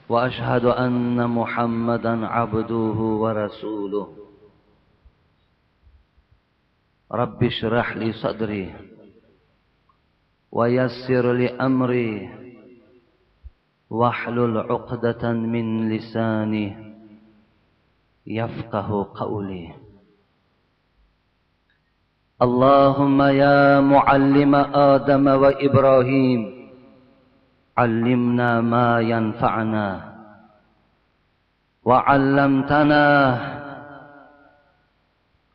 وأشهد أن محمدا عبده ورسوله. رب اشرح لي صدري ويسر لي أمري واحلل عقدة من لساني يفقه قولي. اللهم يا معلم آدم وإبراهيم علمنا ما ينفعنا وعلمتنا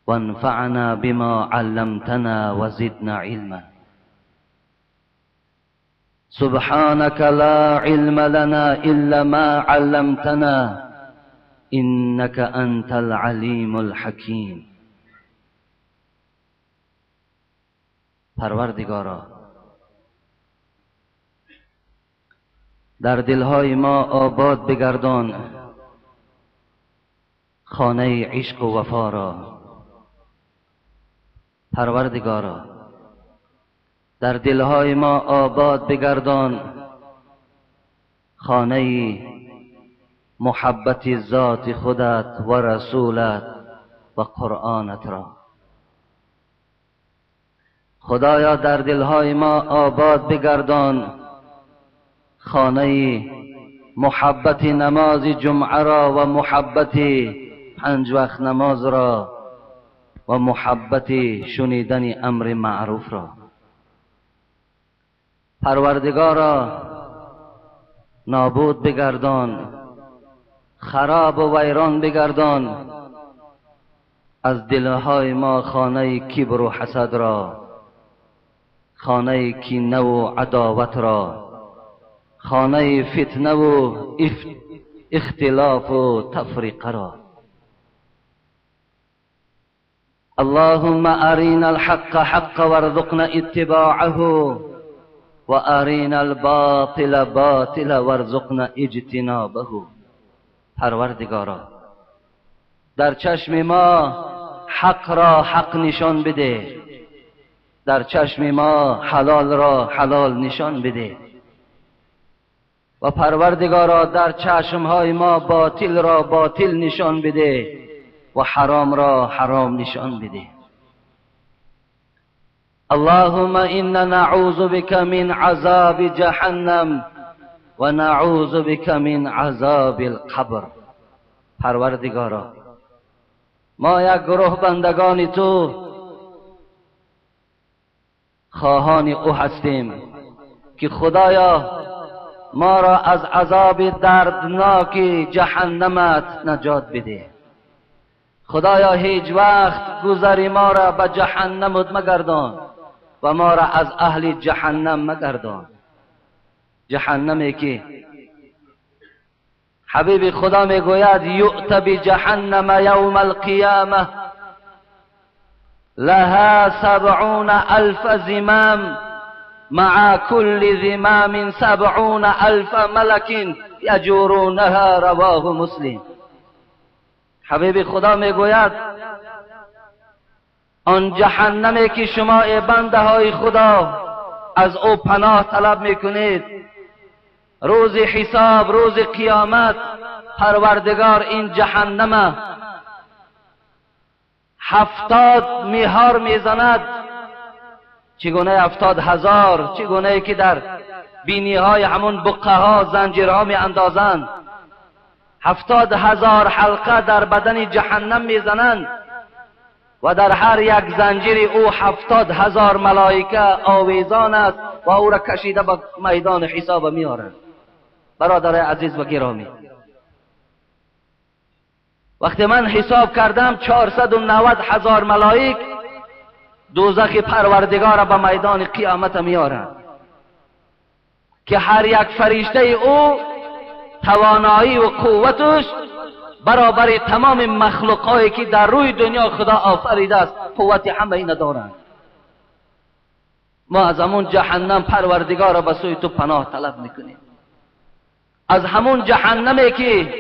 وانفعنا بما علمتنا وزدنا علما. سبحانك لا علم لنا إلا ما علمتنا إنك أنت العليم الحكيم. پروردگارا، در دلهای ما آباد بگردان خانه عشق و وفا را. پروردگارا، در دلهای ما آباد بگردان خانه محبت ذات خودت و رسولت و قرآنت را. خدایا، در دلهای ما آباد بگردان خانه محبت نماز جمعه را و محبت 5 وقت نماز را و محبت شنیدن امر معروف را. پروردگارا، نابود بگردان، خراب و ویران بگردان از دلهای ما خانه کبر و حسد را، خانه کینه و عداوت را، خانه فتنه و اختلاف و تفریقه را. اللهم أرنا الحق حقا وارزقنا اتباعه وأرنا الباطل باطلا وارزقنا اجتنابه. پروردگارا، در چشم ما حق را حق نشان بده، در چشم ما حلال را حلال نشان بده و پروردگارا در چشمهای ما باطل را باطل نشان بده و حرام را حرام نشان بده. اللهم إنا نعوذ بك من عذاب جهنم و نعوذ بك من عذاب القبر. پروردگارا، ما یک گروه بندگان تو خواهان او هستیم که خدایا ما را از عذاب دردناک جهنمت نجات بده. خدایا هیچ وقت گذر ما را به جهنمت مگردان و ما را از اهل جهنم مگردان. جهنمی که حبیب خدا میگوید یؤت بجهنم یوم القیامه لها 70 ألف زمام مع كل زمام 70 ألف ملك یجرونها. رواه مسلم. حبیب خدا میگوید آن جهنمی که شما ای بنده های خدا از او پناه طلب میکنید، روز حساب، روز قیامت، پروردگار این جهنم 70 میهار میزند. چگونه 70,000، چگونه که در بینی های همون بقه ها زنجیرها می اندازند، 70,000 حلقه در بدن جهنم میزنند و در هر یک زنجیر او 70,000 ملائکه آویزان است و او را کشیده به میدان حساب میارند. برادر عزیز و گرامی، وقتی من حساب کردم 490,000 ملائک دوزخ پروردگار را به میدان قیامت میارند که هر یک فرشته او توانایی و قوتش برابر تمام مخلوقهایی که در روی دنیا خدا آفریده است، قوت همه اینا دارند. ما از همون جهنم پروردگار را به سوی تو پناه طلب میکنیم، از همون جهنمی که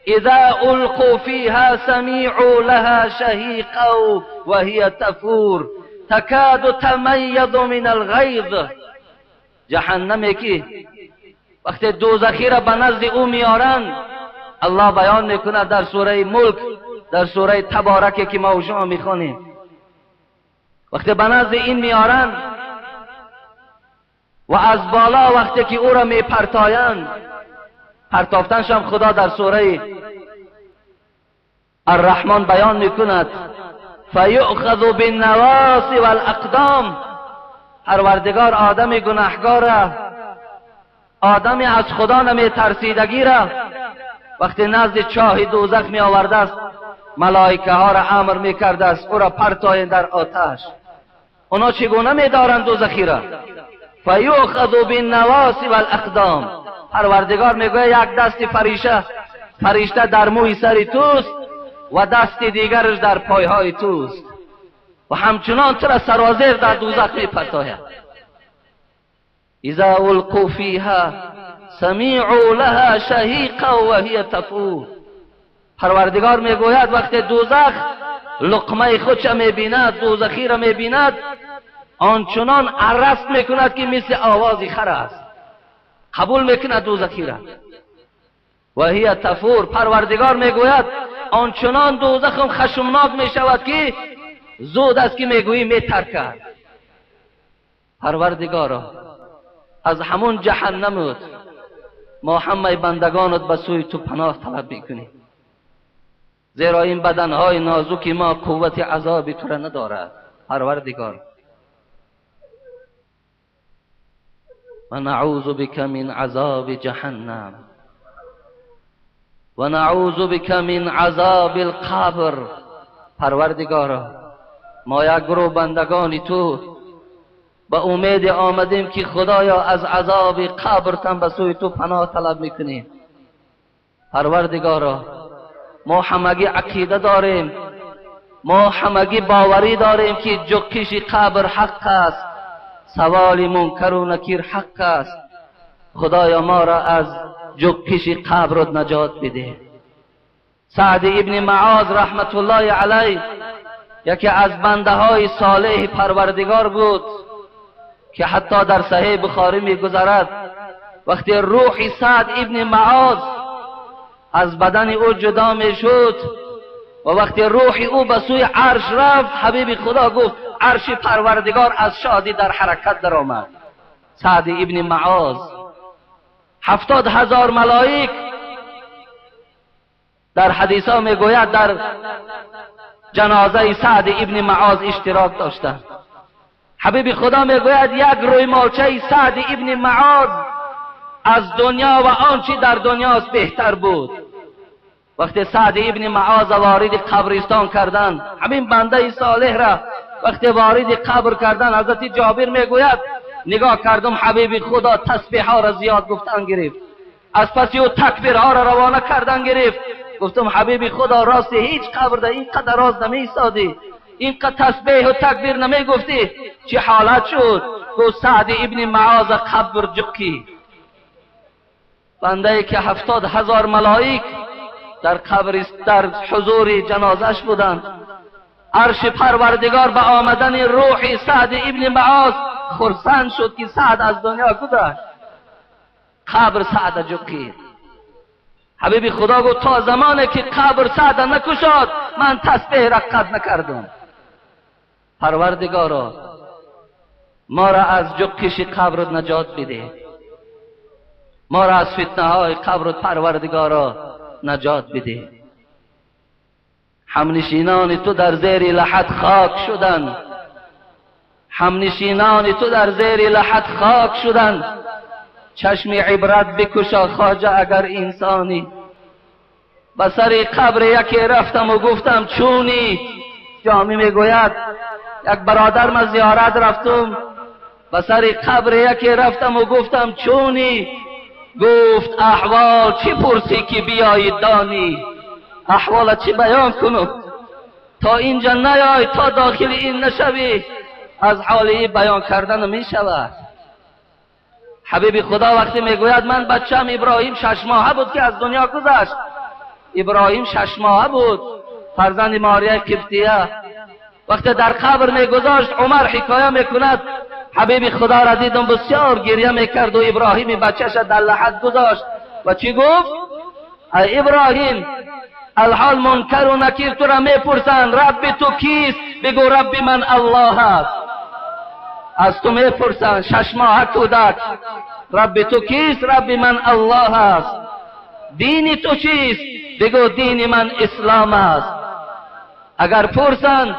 اذا القوا فيها سمعوا لها شهيقا وهي تفور تكاد تميز من الغيظ. جهنمی که وقتی دوزخی را به نزد او میارند، الله بیان میکند در سوره ملک، در سوره تبارک که ما و شما میخوانیم، وقتی به نزد این میارند و از بالا وقتی که او را میپرتایند، پرتافتنش هم خدا در سوره الرحمن بیان میکند، فیؤخذ بالنواصی والاقدام. پروردگار آدم گناهگار را، آدمی از خدا نمیترسیدگی را وقتی نزد چاه دوزخ می آورده است، ملائکه ها را امر میکرده است او را پرتایند در آتش. اونا چگونه میدارند دوزخی را؟ فیؤخذ بالنواصی والاقدام. پروردگار میگوید یک دست فرشته در موی سر توست و دست دیگرش در پایهای توست و همچنان تو را سرازیر در دوزخ میپرتاید. اذا القوا فیها سمعوا لها شهیقا وهی تفور. پروردگار میگوید وقتی دوزخ لقمه خودش میبیند، دوزخی را میبیند، آنچنان عرست میکند که مثل آواز خر است. قبول میکند دوزخی را. و هی تفور. پروردگار میگوید آنچنان دوزخم خشمناک میشود که زود است که میگویی میترکد. پروردگارا از همون جهنمت ما همه بندگانت به سوی تو پناه طلب میکنیم، زیرا این بدنهای نازک ما قوت عذاب تو را ندارد. پروردگار و نعوذ بک من عذاب جهنم و نعوذ بک من عذاب القبر. پروردگارا ما یک گروه بندگان تو به امید آمدیم که خدایا از عذاب قبر تن به سوی تو پناه طلب میکنیم. پروردگارا ما همگی عقیده داریم، ما همگی باوری داریم که جکش قبر حق است، سوال منکر و نکیر حق است. خدایا ما را از جکش قبر نجات بده. سعد ابن معاذ رحمت الله علیه یکی از بنده های صالح پروردگار بود که حتی در صحیح بخاری میگذرد وقتی روح سعد ابن معاذ از بدن او جدا میشد و وقتی روح او به سوی عرش رفت، حبیب خدا گفت عرش پروردگار از شادی در حرکت درآمد. سعد ابن معاذ 70,000 ملائک در حدیث ها میگوید در جنازه سعد ابن معاذ اشتراک داشتند. حبیب خدا میگوید یک روی مالچه سعد ابن معاذ از دنیا و آنچه در دنیاست بهتر بود. وقتی سعد ابن معاذ وارد قبرستان کردند، همین بنده صالح را وقتی وارد قبر کردند، حضرت جابر میگوید نگاه کردم حبیب خدا تسبیح ها را زیاد گفتن گرفت، از پس او تکبیرها را روانه کردن گرفت. گفتم حبیب خدا راست هیچ قبر در اینقدر راز نمی‌ایستادی، اینقدر تسبیح و تکبیر نمیگفتی، چه حالت شد؟ گفت سعد ابن معاذ قبر جکی، بنده ای که 70,000 ملائک در قبر در حضور جنازش بودند. عرش پروردگار به آمدن روح سعد ابن معاذ خرسند شد که سعد از دنیا گذشت. قبر سعد جکی. حبیب خدا گفت تا زمانی که قبر سعد نکشاد من تسبیح را قطع نکردم. پروردگارا ما را از جکش قبر نجات بده، ما را از فتنه های قبر پروردگارا نجات بده. همنشینان تو در زیر لحد خاک شدند، همنشینان تو در زیر لحد خاک شدند. چشم عبرت بکشا خواجه اگر انسانی. به سر قبر یکی رفتم و گفتم چونی؟ جامی میگوید یک برادر من زیارت رفتم، به سر قبر یکی رفتم و گفتم چونی؟ گفت احوال چی پرسی که بیایی دانی؟ احوال چی بیان کنم؟ تا اینجا نیای، تا داخل این نشوی، از حال این بیان کردن می شود. حبیب خدا وقتی میگوید من بچم ابراهیم 6 ماهه بود که از دنیا گذشت، ابراهیم 6 ماهه بود، فرزند ماریه قبطیه. وقتی در قبر میگذاشت، عمر حکایه میکند حبیب خدا را دیدم بسیار گریه میکرد و ابراهیم بچه‌ش در لحد گذاشت و چی گفت؟ ای ابراهیم، الحال منکر و نکیر تو را میپرسند رب تو کیست؟ بگو رب من الله است. از تو میپرسند 6 ماه کودک، رب تو کیست؟ رب من الله است. دین تو چیست؟ بگو دین من اسلام است. اگر پرسند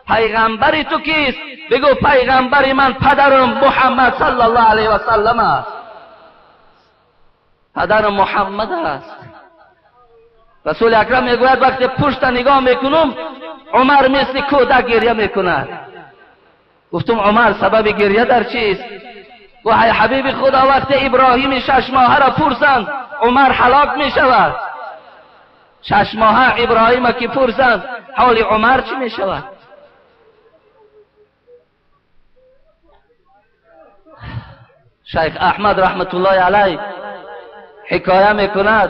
پیغمبر تو کیست؟ بگو پیغمبر من پدرم محمد صلی الله علیه و سلم است. پدرم محمد است. رسول اکرم میگوید وقتی پشت نگاه میکنم عمر مثل کودک گریه میکند. گفتم عمر سبب گریه در چیست؟ گفت ای حبیب خدا، وقتی ابراهیم 6 ماهه را پرسند عمر هلاک میشود. 6 ماهه ابراهیم که پرسند حال عمر چی میشود؟ شیخ احمد رحمت الله علیه حکایه میکند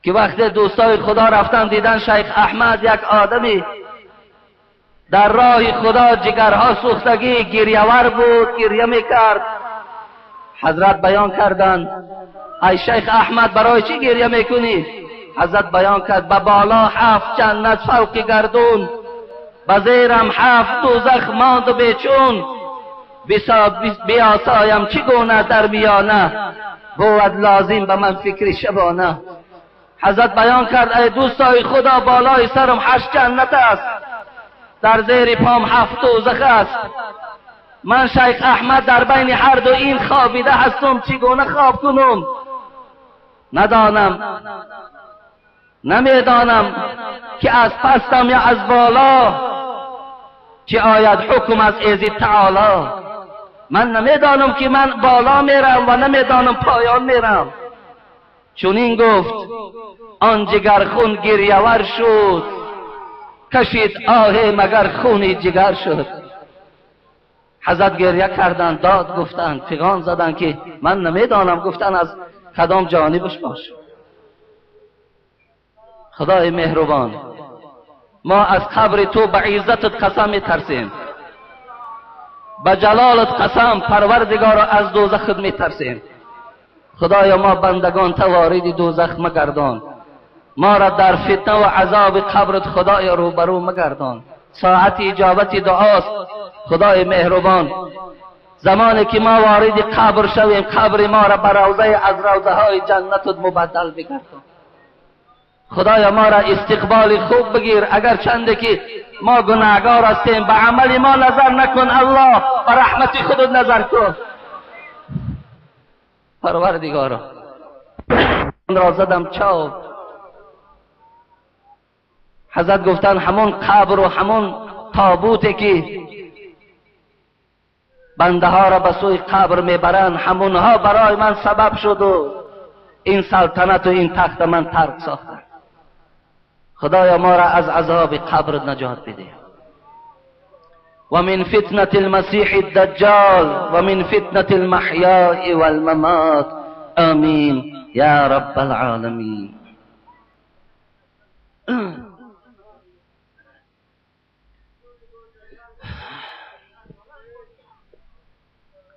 که وقتی دوستای خدا رفتن دیدن شیخ احمد یک آدمی در راه خدا جگرها سوختگی گریه‌ور بود، گریه میکرد. حضرت بیان کردند ای شیخ احمد برای چی گریه میکنی؟ حضرت بیان کرد به بالا 7 جنت فوق گردون، به زیرم 7 دوزخ ماند و بیچون، بیاسایم چگونه در میانه، بود لازم به من فکر شبانه. حضرت بیان کرد ای دوستای خدا، بالای سرم 8 جنت است، در زیر پام 7 دوزخ است، من شیخ احمد در بین هر دو این خوابیده هستم، چگونه خواب کنم؟ ندانم، نمیدانم که از پستم یا از بالا، چه آید حکم از ایزد تعالی. من نمیدانم که من بالا میرم و نمیدانم پایان میرم. چون این گفت آن جگر خون گریه‌ور شد، کشید آه مگر خون جگر شد. حضرت گریه کردند، داد گفتند، فغان زدند که من نمیدانم، گفتن از کدام جانبش باش. خدای مهربان، ما از قبر تو به عزتت قسم میترسیم، به جلالت قسم پروردگارا از دوزخت میترسیم. خدایا ما بندگان تا وارد دوزخ مگردان، ما را در فتنه و عذاب قبرت خدایا روبرو مگردان. ساعت اجابت دعاست خدای مهربان. زمانی که ما وارد قبر شویم، قبر ما را به روضه از روضه های جنتت مبدل بگردان. خدایا ما را استقبال خوب بگیر، اگر چنده که ما گناهگار هستیم به عمل ما نظر نکن الله، به رحمت خودت نظر کن. پروردگارا را زدم چاو. حضرت گفتن همون قبر و همون تابوتی که بنده ها را به سوی قبر میبرند، همونها برای من سبب شد و این سلطنت و این تخت من ترک ساختن. خدایا ما را از عذاب قبر نجات بده. و من فتنة المسیح الدجال و من فتنة المحیاء والممات، آمین یا رب العالمین.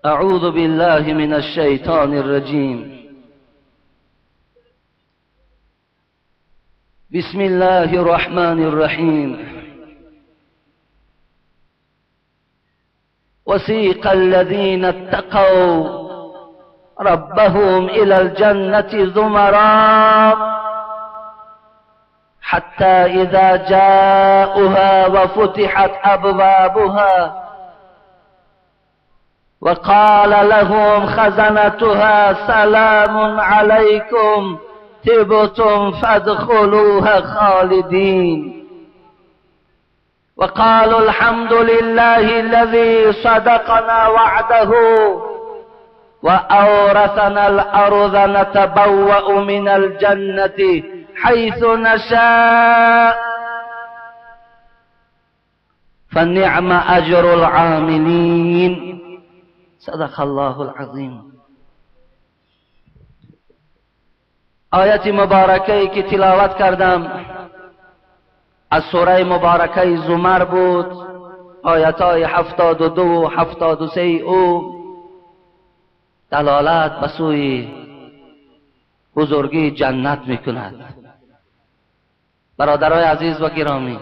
اعوذ بالله من الشیطان الرجیم. بسم الله الرحمن الرحیم. وسيق الذين اتقوا ربهم إلى الجنة زمرا حتى إذا جاءوها وفتحت أبوابها وقال لهم خزنتها سلام عليكم طبتم فادخلوها خالدين. وقالوا الحمد لله الذي صدقنا وعده وأورثنا الأرض نتبوأ من الجنة حيث نشاء فنعم أجر العاملين. صدق الله العظیم. آیت مبارکه که تلاوت کردم از سوره مبارکه زمر بود. آیت های 72 و 73 او دلالت به سوی بزرگی جنت میکند. برادرای عزیز و گرامی،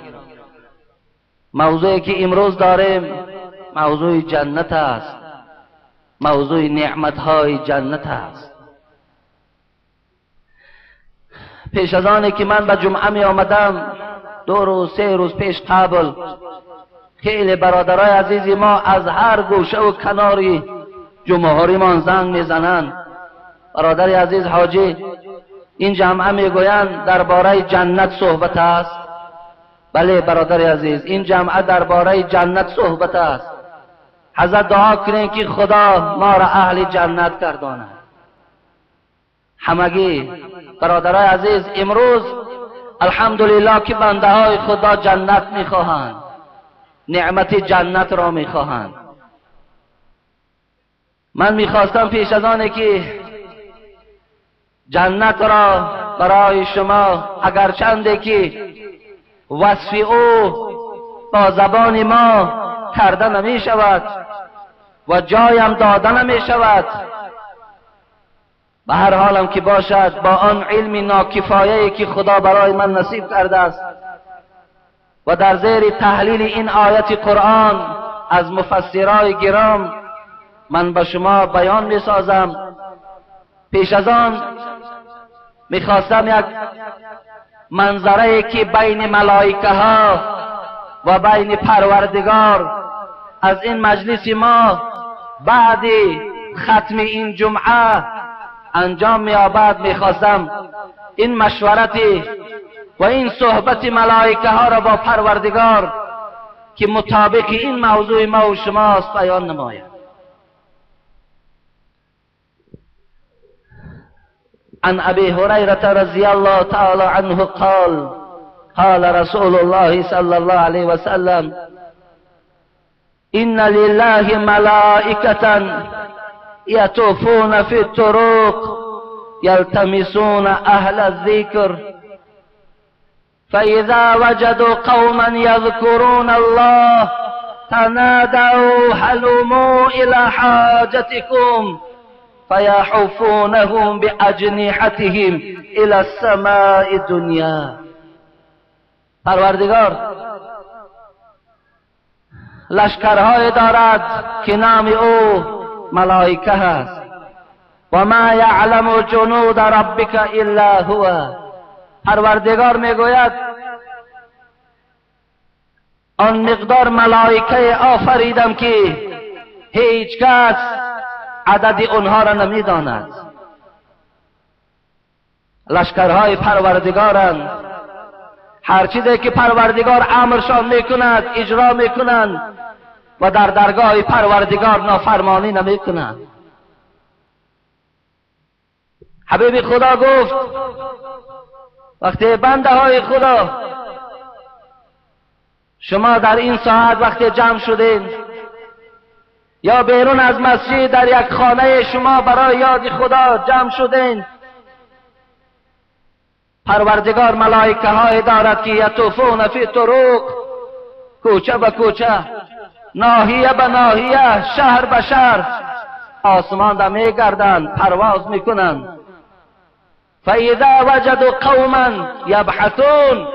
موضوعی که امروز داریم موضوع جنت است، موضوع نعمتهای جنت است. پیش از آنی که من به جمعه می آمدم، 2 روز 3 روز پیش قبل، خیلی برادرای عزیز ما از هر گوشه و کناری جمهوریمان زنگ میزنند. برادر عزیز حاجی، این جمعه میگویند درباره جنت صحبت است. بله برادر عزیز، این جمعه درباره جنت صحبت است. حضرت دعا کنین که خدا ما را اهل جنت گرداند. همگی برادرای عزیز، امروز الحمدلله که بنده های خدا جنت میخواهند، نعمت جنت را میخواهند. من میخواستم پیش از آنه که جنت را برای شما، اگر چنده که وصف او با زبان ما کرده نمی شود و جایم داده نمی شود، به هر حالم که باشد با آن علم ناکفایه‌ای که خدا برای من نصیب کرده است و در زیر تحلیل این آیت قرآن از مفسرای گرام من به شما بیان می سازم. پیش از آن میخواستم یک منظره که بین ملائکه ها و بین پروردگار از این مجلس ما بعد ختم این جمعه انجام می‌یابد، میخواستم این مشورت و این صحبت ملائکه ها را با پروردگار که مطابق این موضوع ما و شماست بیان نمایم. عن أبي هريرة رضي الله تعالى عنه قال: قال رسول الله صلى الله عليه وسلم: إن لله ملائكة يطوفون في الطرق يلتمسون أهل الذكر، فإذا وجدوا قوما يذكرون الله تنادوا هلموا إلى حاجتكم فيحفونهم بأجنحتهم إلى السماء الدنيا. پروردگار لشکرهای دارد که نام او ملائکه هست. و ما یعلم جنود ربک الا هو. پروردگار میگوید آن مقدار ملائکه آفریدم که هیچ کس عدد اونها را نمیداند. لشکرهای پروردگارند، هر چیزی که پروردگار امرشان میکند اجرا میکنند و در درگاه پروردگار نافرمانی نمیکنند. حبیب خدا گفت وقتی بنده های خدا شما در این ساعت وقتی جمع شدین یا بیرون از مسجد در یک خانه شما برای یاد خدا جمع شدین، پروردگار ملائکه های دارد که یطوفون فی طرق، کوچه به کوچه، ناحیه به ناحیه، شهر به شهر، آسمان را میگردند، پرواز میکنند. فاذا وجدوا قوما یبحثون،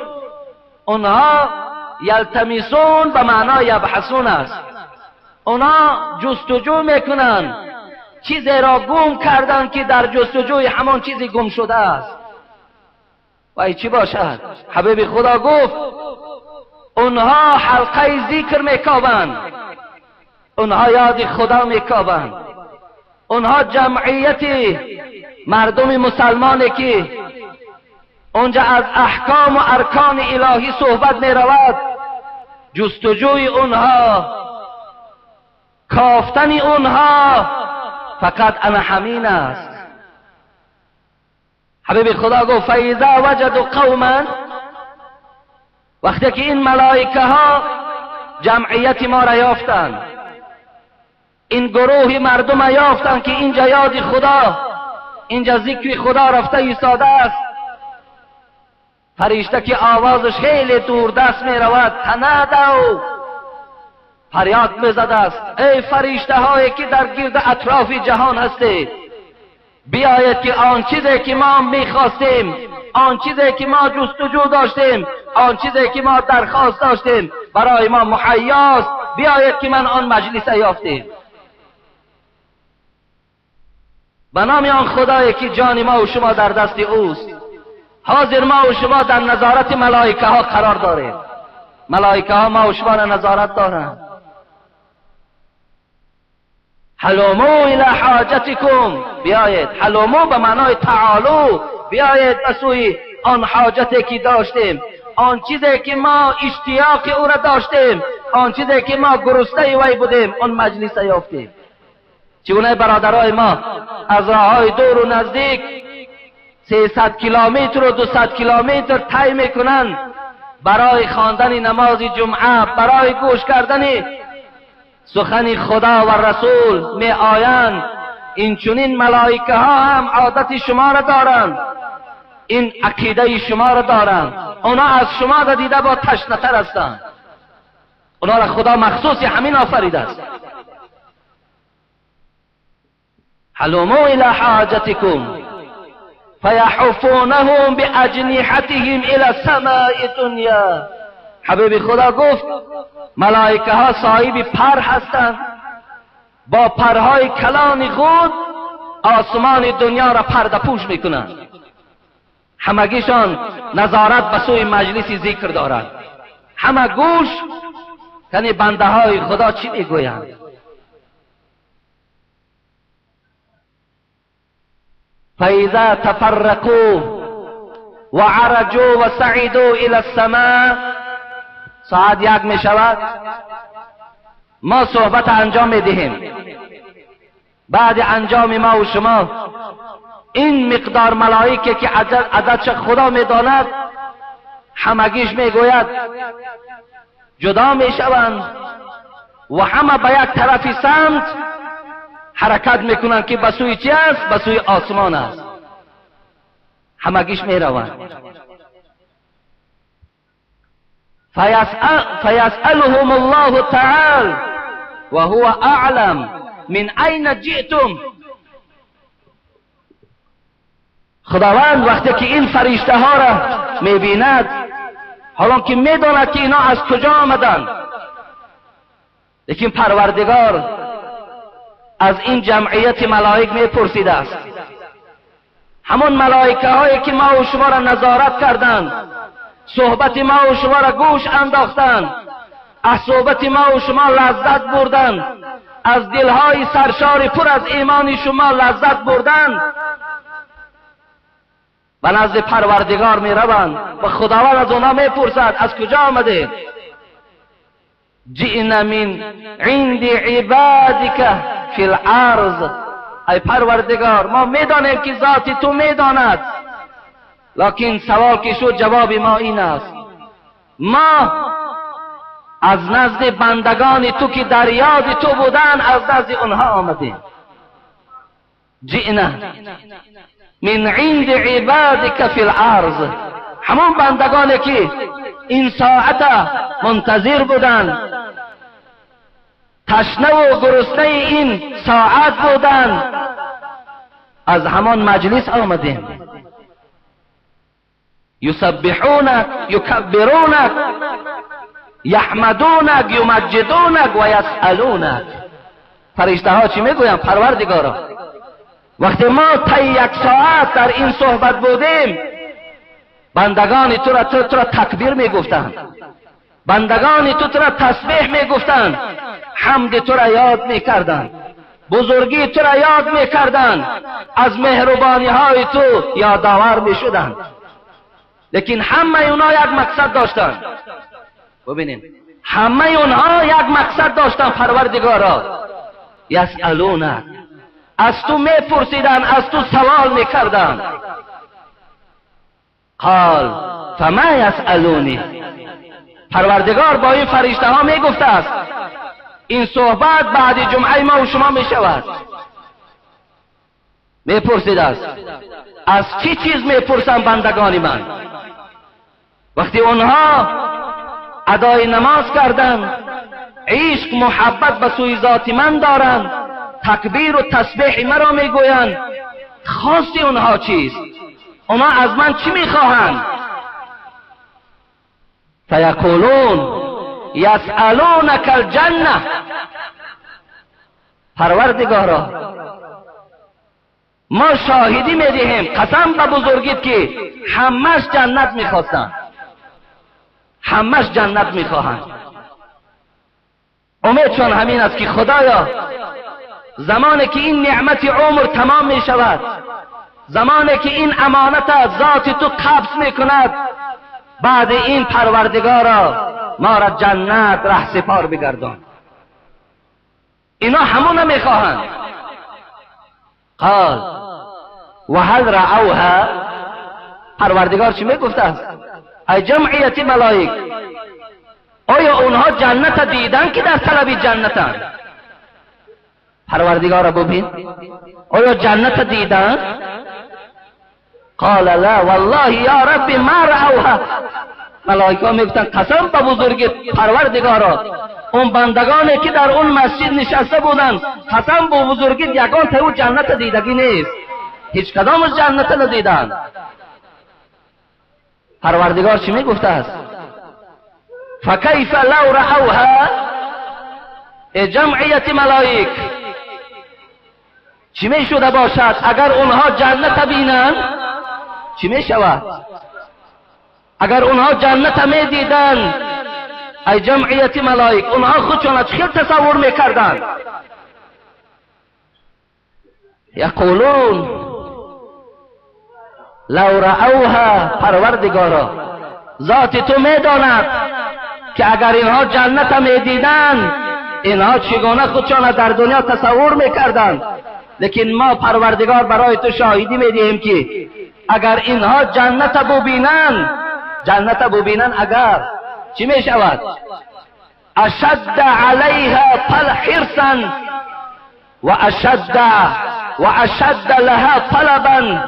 اونها یلتمسون به معنای یبحثون است، اونا جستجو میکنند، چیزی را گم کردند که در جستجوی همان چیزی گم شده است. و ای چی باشد؟ حبیب خدا گفت اونها حلقه ذکر میکابند، اونها یاد خدا میکابند، اونها جمعیت مردم مسلمانی که اونجا از احکام و ارکان الهی صحبت میرود، جستجوی اونها، کافتن اونها فقط انا همین است. حبیب خدا گفت فاذا وجدوا قوما، وقتی که این ملائکه ها جمعیت ما را یافتند، این گروه مردم یافتند که اینجا یاد خدا، اینجا ذکر خدا رفته ایستاده است، فرشته که آوازش خیلی دور دست می رود، تنادوا، فریاد میزده است ای فرشته هایی که در گرد اطراف جهان هستید، بیایید که آن چیزی که ما میخواستیم، آن چیزی که ما جستجو داشتیم، آن چیزی که ما درخواست داشتیم برای ما مهیاست، بیایید که من آن مجلس یافتیم. به نام آن خدایی که جان ما و شما در دست اوست، حاضر ما و شما در نظارت ملائکه ها قرار داریم. ملائکه ها ما و شما را نظارت دارند. حلومو الی حاجتکم، بیایید. حلومو به معنای تعالو، بیایید به سوی آن حاجتی که داشتیم، آن چیزی که ما اشتیاق او را داشتیم، آن چیزی که ما گرسنه وی بودیم، آن مجلس یافتیم. چگونه برادرای ما از راههای دور و نزدیک 300 کیلومتر و 200 کیلومتر طی میکنند برای خواندن نماز جمعه، برای گوش کردن سخن خدا و رسول می آیند. این چنین ملائکه ها هم عادت شما را دارند، این عقیده شما را دارند. اونا از شما را دیده با تشنه تر هستند. اونا را خدا مخصوص همین آفریده است. حلموا الی حاجتکم فیحفونهم باجنحتهم الی السماء الدنیا. حبیب خدا گفت ملائکه ها صاحب پر هستند، با پرهای کلان خود آسمان دنیا را پرده پوش میکنند. همگیشان نظارت به سوی مجلس ذکر دارند. همه گوش کنی بنده های خدا چی میگویند. فاذا تفرقوا وعرجوا وصعدوا الى السماء، ساعت 1 می شود، ما صحبت انجام می دهیم. بعد انجام ما و شما این مقدار ملائکه که عددش خدا می داند همگیش می گوید جدا می شوند و همه به یک طرفی سمت حرکت میکنند که به سوی چی است؟ به سوی آسمان است. همگیش می روند. فیسألهم الله تعالی وهو اعلم من این جئتم. خداوند وقتی که این فرشته ها را میبیند، حالا که میداند که اینا از کجا آمدند، لیکن پروردگار از این جمعیت ملائک میپرسیده است. همون ملائکه هایی که ما و شما را نظارت کردند، صحبت ما و شما را گوش انداختند، از صحبت ما و شما لذت بردند، از دلهای سرشار پر از ایمان شما لذت بردند، به نزد پروردگار می روند و خداوند از آنها میپرسد از کجا آمده؟ جئنا من عند عبادک فی الارض. ای پروردگار، ما میدانیم که ذات تو میداند، لکن سوال که شد جواب ما این است، ما از نزد بندگان تو که در یاد تو بودن از نزد آنها آمدیم. جئنا من عند عبادک فی الارض، همون بندگانی که این ساعت منتظر بودند، تشنه و گرسنه این ساعت بودند، از همان مجلس آمدیم. یسبحونک یکبرونک یحمدونک یمجدونک و یسألونک. فرشته ها چی میگویند؟ پروردگارا، وقتی ما طی یک ساعت در این صحبت بودیم، بندگان تو را تو را تکبیر میگفتند، بندگان تو را تسبیح میگفتند، حمد تو را یاد میکردند، بزرگی تو را یاد میکردند، از مهربانی های تو یادآور میشدند. لیکن همه اونها یک مقصد داشتند. ببینید، همه اونها یک مقصد داشتند. پروردگارا، یسألونک، از تو میپرسیدند، از تو سوال میکردند. قال فما یسألونی. پروردگار با این فرشته ها میگفته است این صحبت بعد جمعه ما و شما میشود. میپرسید است از چی چیز میپرسن بندگان من؟ وقتی اونها ادای نماز کردند، عشق محبت به سوی ذات من دارند، تکبیر و تسبیح مرا میگویند، خواست اونها چیست؟ اونها از من چی میخواهند؟ فیقولون یسألونک الجنه. پروردگارا ما شاهدی میدهیم، قسم به بزرگیت که همش جنت میخواستند، همش جنت میخواهند. امیدشان همین است که خدایا زمانی که این نعمت عمر تمام میشود، زمانی که این امانت از ذات تو قبض میکند، بعد این پروردگارا ما را جنت ره سپار بگردان. اینا همون میخواهند. قال و هل رأوها. پروردگار چی میگفت است؟ ای جمعیت ملائک، آیا اونها جنت دیدن که در طلب جنتند؟ پروردگار ببین، آیا جنت دیدن؟ قال لا والله یا رب ما رأوها. ملائکه میگفتن قسم به بزرگ پروردگارا، اون بندگانی که در اون مسجد نشسته بودند، قسم به بزرگی یگان تا او جنت دیدگی نیست، هیچ کدام از جنت ندیدند. پروردگار چی میگفته است؟ فکیف لو رأوها. ای جمعیت ملائک، چی می شده باشد اگر اونها جنت بینند؟ چی می شود اگر اونها جنت می دیدند؟ ای جمعیت ملائک، اونها خودشان چه تصور میکردند؟ یقولون لو رأوها. پروردگارا ذات تو میداند که اگر اینها جنت میدیدند، اینها چگونه خودشان در دنیا تصور میکردند، لیکن ما پروردگار برای تو شاهدی میدهیم که اگر اینها جنت ببینند، جنت ببینند اگر چی میشود؟ اشد علیها حرصا و اشد لها طلبا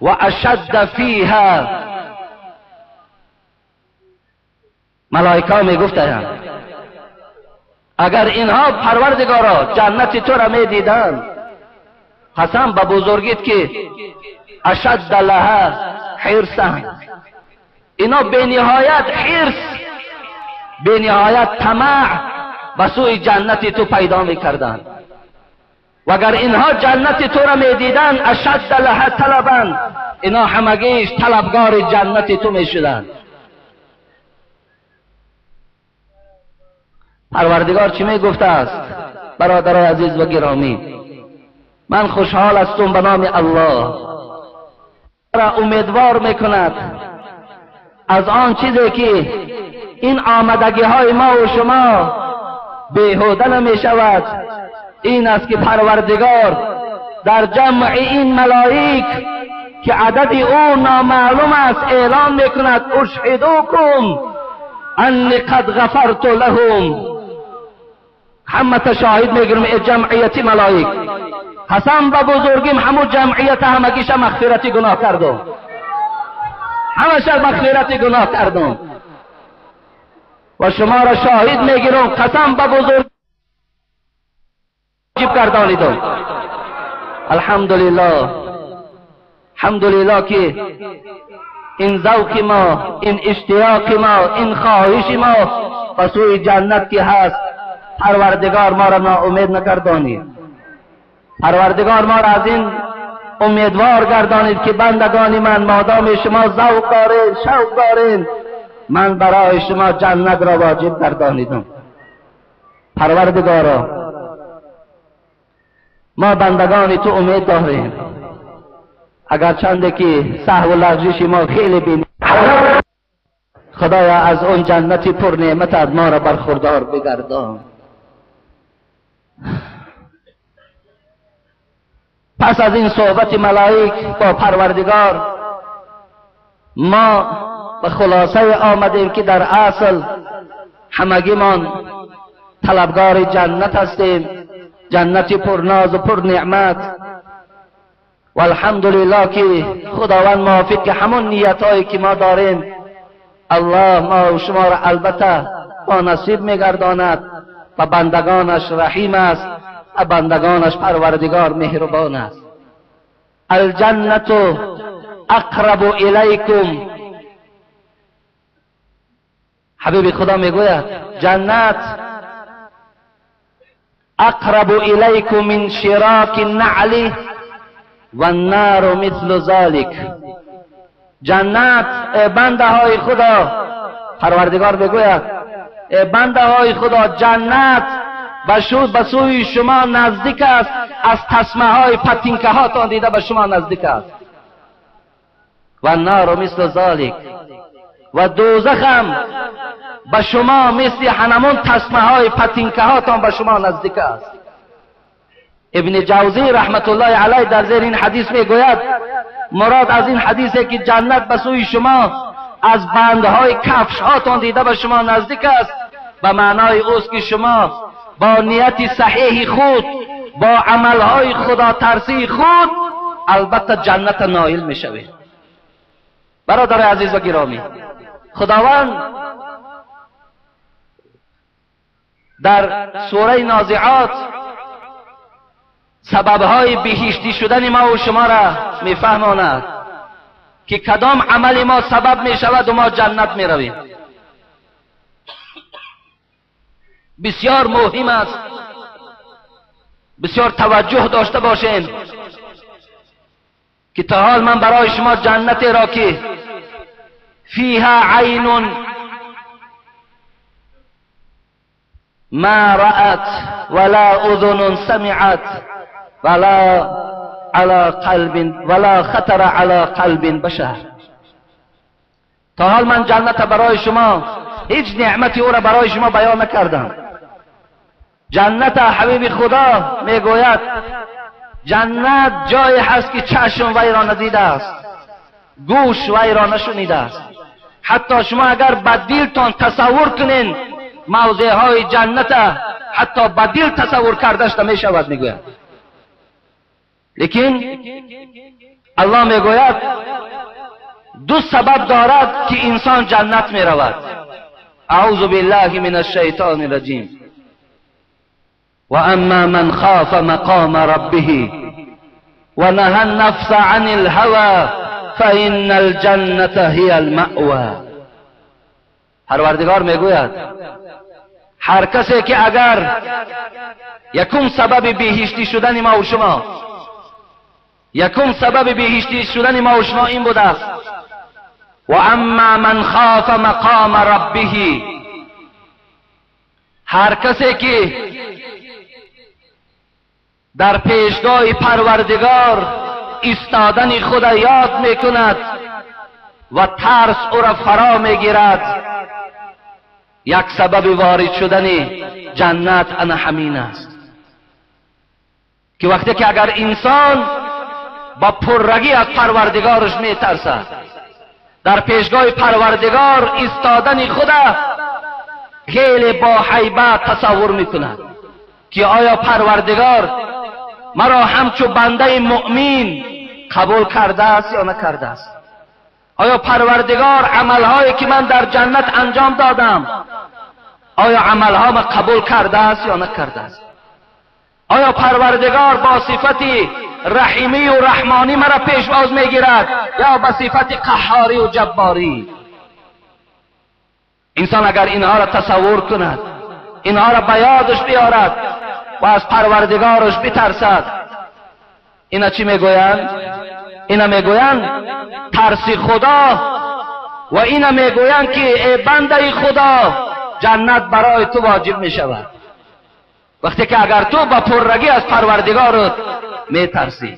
و اشد فیها. ملائکه میگفتند اگر اینها پروردگارا جنت تو را میدیدند، قسم به بزرگیت که اشد لها حرصا، اینا به نهایت حرص، به نهایت طمع به سوی جنت تو پیدا میکردند. و اگر اینها جنت تو را میدیدند، اشد لها طلبا، اینا همگیش طلبگار جنت تو میشدند. پروردگار چی میگفته است؟ برادرای عزیز و گرامی، من خوشحال هستم به نام الله را امیدوار میکند از آن چیزی که این آمدگی های ما و شما بیهوده نمی شود. این است که پروردگار در جمع این ملائک که عدد او نامعلوم است اعلام میکند اشهدوکم انی قد غفرت لهم. همه شاهد میگیرم ای جمعیت ملائک، قسم به بزرگیم همو جمعیت همگیش مغفرت گناه کردم، همش مغفرت گناه کردم و شما را شاهد میگیرم، قسم به بزرگ گردانیدم. الحمدلله، الحمدلله که این ذوق ما، این اشتیاق ما، این خواهش ما به سوی جنت که هست، پروردگار ما را ناامید نگردانید. پروردگار ما را از این امیدوار گردانید که بندگان من، مادام شما ذوق دارین، شوق دارین، من برای شما جنت را واجب گردانیدم. پروردگارا ما بندگان تو امید داریم، اگر چنده که سهو و لغزش ما خیلی بین، خدایا از اون جنت پر نعمت از ما را برخوردار بگردان. پس از این صحبت ملائک با پروردگار، ما به خلاصه آمدیم که در اصل همگیمان طلبگار جنت هستیم، جنت پرناز و پر نعمت. و الحمدلله که خداوند موافق که همون نیتهایی که ما داریم، الله ما و شما را البته با نصیب میگرداند و بندگانش رحیم است و بندگانش پروردگار مهربان است. الجنة اقرب الیکم، حبیب خدا میگوید جنت اقرب الیکم من شراک النعل والنار مثل ذلک. جنت ای بنده های خدا، پروردگار بگوید ای بنده های خدا، جنت به سوی شما نزدیک است، از تسمه های پتینکه هاتان دیده به شما نزدیک است. و النار مثل ذلک، و دوزخ هم به شما مثل هنمون تسمه های پتینکه هاتان به شما نزدیک است. ابن جوزی رحمت الله علیه در زیر این حدیث میگوید مراد از این حدیثه که جنت به سوی شما از بندهای کفش هاتان دیده به شما نزدیک است، به معنای اوست که شما با نیت صحیح خود، با عملهای خدا ترسی خود، البته جنت نایل میشوید. برادر عزیز و گرامی، خداوند در سوره نازعات سببهای بهشتی شدن ما و شما را میفهماند که کدام عمل ما سبب میشود و ما جنت میرویم. بسیار مهم است، بسیار توجه داشته باشیم که تا حال من برای شما جنت را که فیها عین ما رأت ولا اذن سمعت ولا على قلب ولا خطر على قلب بشر. تا حال من جنت برای شما هیچ نعمتی او را برای شما بیان نکردم. جنت حبیب خدا میگوید جنت جایی هست که چشم وی را ندیده است، گوش وی را نشنیده است. حتی شما اگر به دلتان تصور کنین موضع های جنت، حتی به دل تصور کردش نمیشود، میگوید. لیکن الله میگوید دو سبب دارد که انسان جنت میرود. اعوذ بالله من الشیطان الرجیم. و اما من خاف مقام ربه و نهى النفس عن الهوى فإن الجنة هي المأوى. پروردگار میگوید هر کسی که اگر یکم سبب بهشتی شدن ما و شما، یکم سبب بهشتی شدن ما و شما این بوده است، و اما من خاف مقام ربه، هر کسی که در پیشگاه پروردگار ایستادن خود یاد میکند و ترس او را فرا میگیرد، یک سبب وارد شدن جنت انا همین است که وقتی که اگر انسان با پررگی از پروردگارش میترسد، در پیشگاه پروردگار ایستادن خود خیلی با هیبت تصور میکند که آیا پروردگار مرا همچو بنده مؤمن قبول کرده است یا نکرده است؟ آیا پروردگار عملهایی که من در جنت انجام دادم، آیا عملها ما قبول کرده است یا نکرده است؟ آیا پروردگار با صفت رحیمی و رحمانی مرا پیشواز میگیرد یا با صفت قهاری و جباری؟ انسان اگر اینها را تصور کند، اینها را به یادش بیارد و از پروردگارش بترسد، اینا چی میگویند؟ اینا میگویند ترس خدا، و اینا میگویند که ای بنده خدا جنت برای تو واجب میشود وقتی که اگر تو با پررگی از پروردگارت میترسی.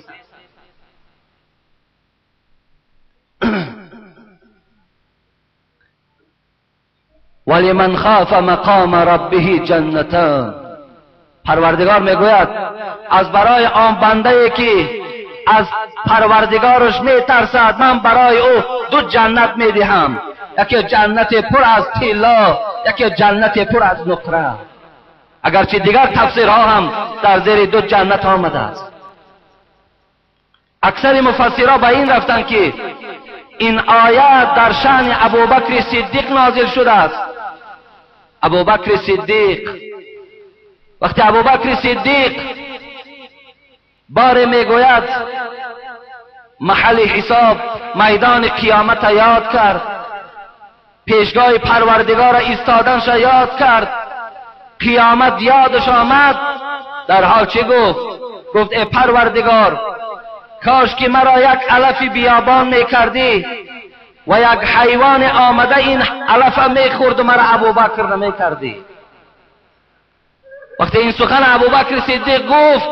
ولمن خاف مقام ربه جنتان. پروردگار میگوید از برای آن بنده ای که از پروردگارش میترسد من برای او دو جنت میدهم، یکی جنت پر از طلا، یکی جنت پر از نقره. اگرچه دیگر تفسیرها هم در زیر دو جنت آمده است. اکثر مفسرها به این رفتند که این آیت در شأن ابوبکر صدیق نازل شده است ابوبکر صدیق، وقتی ابوبکر صدیق باره میگوید محل حساب میدان قیامت یاد کرد، پیشگاه پروردگار ایستادنش یاد کرد، قیامت یادش آمد، در حال چه گفت؟ گفت ای پروردگار، کاش که مرا یک علف بیابان میکردی و یک حیوان آمده این علف میخورد و مرا ابوبکر نمیکردی. وقتی این سخن ابوبکر صدیق گفت،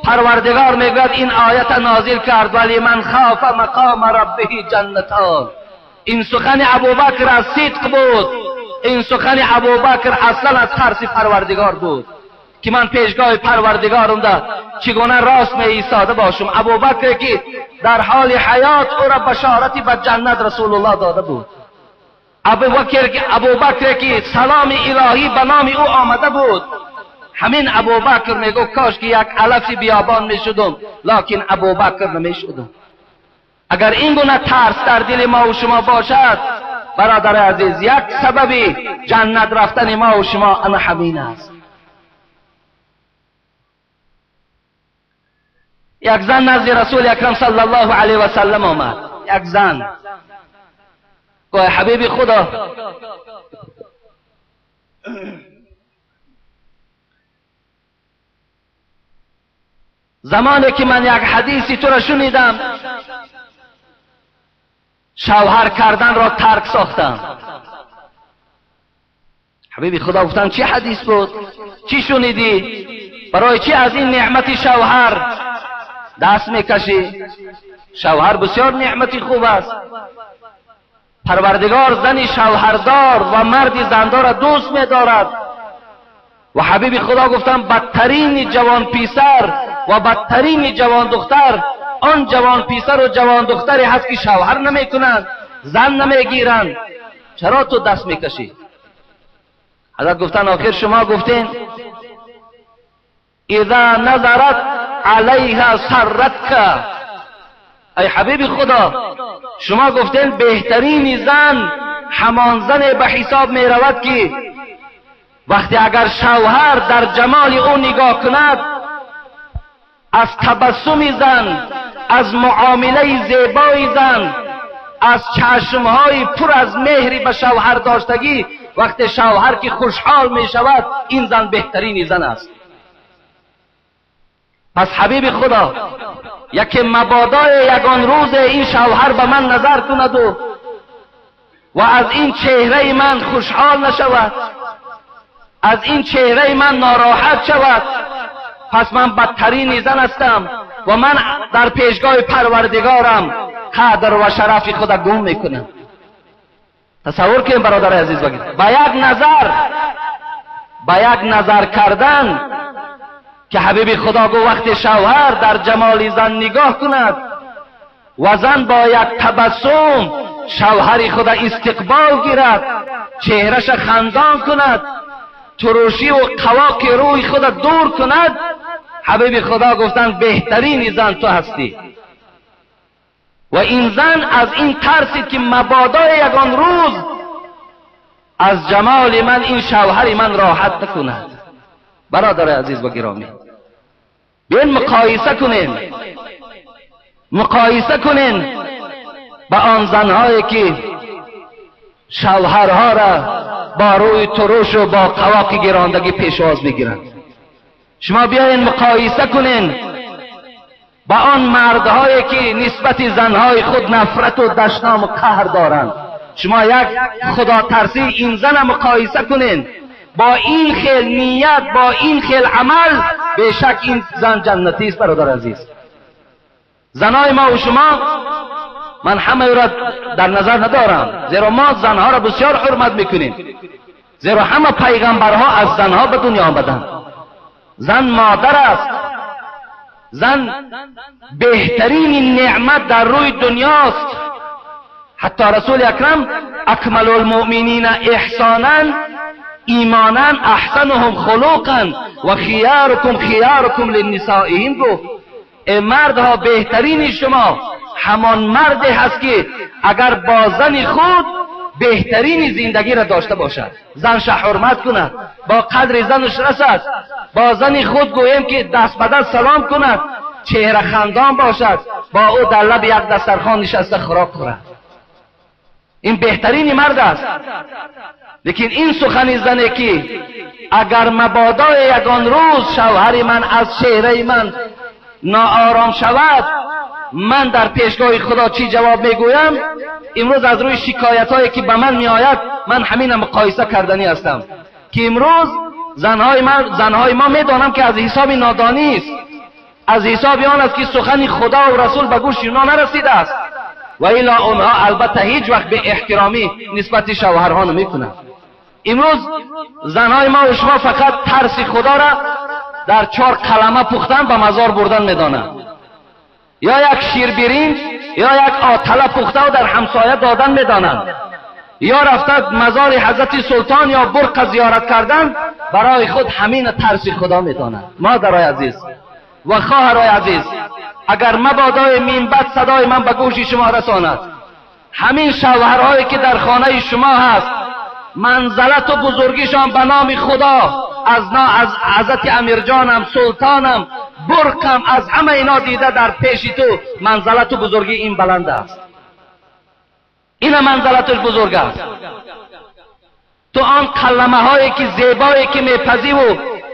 پروردگار میگوید این آیت نازل کرد، ولی من خاف مقام ربه جنتان. این سخن ابوبکر از صدق بود، این سخن ابوبکر اصلا از ترس پروردگار بود که من پیشگاه پروردگارم ده چگونه راست می ایستاده باشم. ابوبکر که در حال حیات او را بشارتی به جنت رسول الله داده بود، ابوبکر که سلام الهی به نام او آمده بود، همین ابوبکر میگو کاش که یک علف بیابان میشدم، لکن ابوبکر نمیشدم. اگر این گونه ترس در دل ما و شما باشد، برادر عزیز، یک سبب جنت رفتن ما و شما انا همین است. یک زن نزد رسول اکرم صلی الله علیه و سلم آمد. یک زن گفت حبیب خدا، زمانی که من یک حدیثی تو را شنیدم، شوهر کردن را ترک ساختم. حبیب خدا گفتن چه حدیث بود؟ چی شنیدی؟ برای چی از این نعمت شوهر دست میکشی؟ شوهر بسیار نعمتی خوب است. پروردگار زن شوهردار و مرد زندار را دوست میدارد. و حبیب خدا گفتن بدترین جوان پیسر و بدترین جوان دختر آن جوان پیسر و جوان دختری هست که شوهر نمیکنند، زن نمیگیرند. چرا تو دست میکشی؟ حضرت گفتن آخر شما گفتین اذا نظرت علیها سرتک. ای حبیب خدا، شما گفتین بهترین زن همان زن به حساب می رود که وقتی اگر شوهر در جمال او نگاه کند، از تبسم زن، از معامله زیبای زن، از چشمهای پر از مهری به شوهر داشتگی، وقتی شوهر که خوشحال می شود، این زن بهترین زن است. پس حبیب خدا، یکی مبادای یگان روز این شوهر به من نظر کند و از این چهره من خوشحال نشود، از این چهره من ناراحت شود، پس من بدترین زن هستم و من در پیشگاه پروردگارم قدر و شرف خود گم میکنم. تصور کنیم برادر عزیز، بگید با یک نظر، با یک نظر کردن که حبیب خدا گو وقت شوهر در جمال زن نگاه کند و زن با یک تبسم شوهر خود استقبال گیرد، چهرش خندان کند، ترشی و قواق روی خود دور کند، حبیب خدا گفتند بهترین زن تو هستی. و این زن از این ترسید که مبادای یگان روز از جمال من این شوهر من راحت نکند. برادر عزیز و گرامی، بیاین مقایسه کنیم، مقایسه کنین با آن زنهایی که شوهرها را با روی ترش و با قواق گراندگی پیشواز میگیرند. شما بیاین مقایسه کنین با آن مردهایی که نسبت زنهای خود نفرت و دشنام و قهر دارند. شما یک خدا ترسی این زن مقایسه کنین با این خیل نیت، با این خیل عمل، بیشک این زن جنتی است. برادر عزیز، زنای ما و شما، من همه را در نظر ندارم، زیرا ما زنها را بسیار حرمت میکنیم، زیرا همه پیغمبرها از زنها به دنیا آمدند. زن مادر است، زن بهترین نعمت در روی دنیاست. حتی رسول اکرم اکمل المؤمنین احسانا ایمانا احسنهم خلقا و خیارکم خیارکم لنسائهم گفت ای مردها، بهترین شما همان مردی هست که اگر با زن خود беҳтарини зиндагиро дошта бошад, занша ҳурмат кунад, бо қадри занаш расад, бо зани худ гӯем ки даст ба даст салом кунад, чеҳра хандон бошад, бо ӯ дар лаби як дастархон нишаста хӯрок хӯрад. Ин беҳтарини мард аст. Лекин ин сухани зане ки агар мабодои ягон рӯз шавҳари ман аз чеҳраи ман ноором шавад, ман дар пешгоҳи Худо чӣ ҷавоб мегӯям? Имрӯз аз рӯи шикоятҳое ки ба ман меояд, ман ҳамина муқоиса карданӣ ҳастам ки имрӯз занҳои мо медонам ки аз ҳисоби нодонист, аз ҳисоби он аст ки сухани Худо ва Расул ба гӯши онҳо нарасидааст, ва илло онҳо албатта ҳеҷ вақт беэҳтиромӣ нисбати шавҳарҳо намекунанд. Имрӯз занҳои мо ва шумо фақат тарси Худоро дар чор қалама пухтан ба мазор бурдан медонанд, ё як ширбиринҷ ё як отала пухта дар ҳамсоя додан медонанд, ё рафта мазори ҳазрати султон ё бурқа зиёрат кардан, барои худ ҳамин тарси Худо медонанд. Модарои азиз ва хоҳарои азиз, агар мабодои минбад садои ман ба гӯши шумо расонад, ҳамин шавҳарҳое ки дар хонаи шумо ҳаст, манзалату бузургишон ба номи Худо аз ҳазрати Амирҷонам, султонам, бурқам, аз ҳама ино дида дар пеши ту манзалату бузургӣ ин баланд аст. Ина манзалаташ бузург аст. Ту он қаламаҳое ки зебое ки мепазиву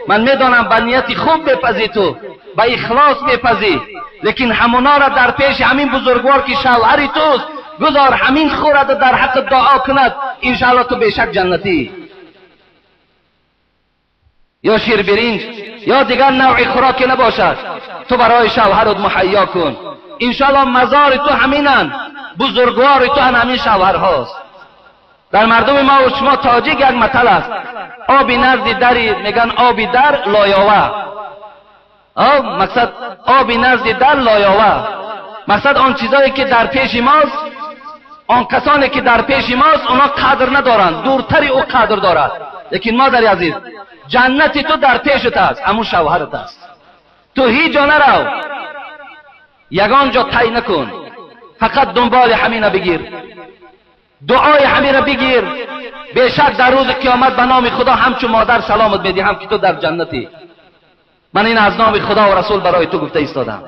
ман медонам ба нияти хуб мепазӣ, ту ба ихлос мепазӣ, лекин ҳамонора дар пеши ҳамин бузургвор ки шавҳари туст гузор ҳамин хӯраду дар ҳаққи дуо кунад, иншаалло ту бешак ҷаннатӣ. Ё ширбиринҷ ё дигар навъи хӯроке набошад, ту барои шавҳарат муҳайё кун. Иншаалло мазори ту ҳаминанд, бузургвори ту ҳамин шавҳарҳост. Дар мардуми мо ва шумо тоҷик як матал аст: оби назди дари, меган оби дар лоёва. Мақсад оби назди дар лоёва, мақсад он чизое ки дар пеши мост, он касоне ки дар пеши мост, онҳо қадр надоранд, дуртари ӯ қадр дорад. Лекин модари азиз, ҷаннати ту дар пешат аст, ҳамун шавҳарат аст. Ту ҳеҷ ҷо нарав, ягон ҷо тай накун, фақат дунболи ҳамина бигир, дуои ҳамина бигир. Бешак дар рӯзи қиёмат ба номи Худо ҳамчун модар саломат медиҳам ки ту дар ҷаннатӣ. Ман ин аз номи Худо ва Расул барои ту гуфта истодам.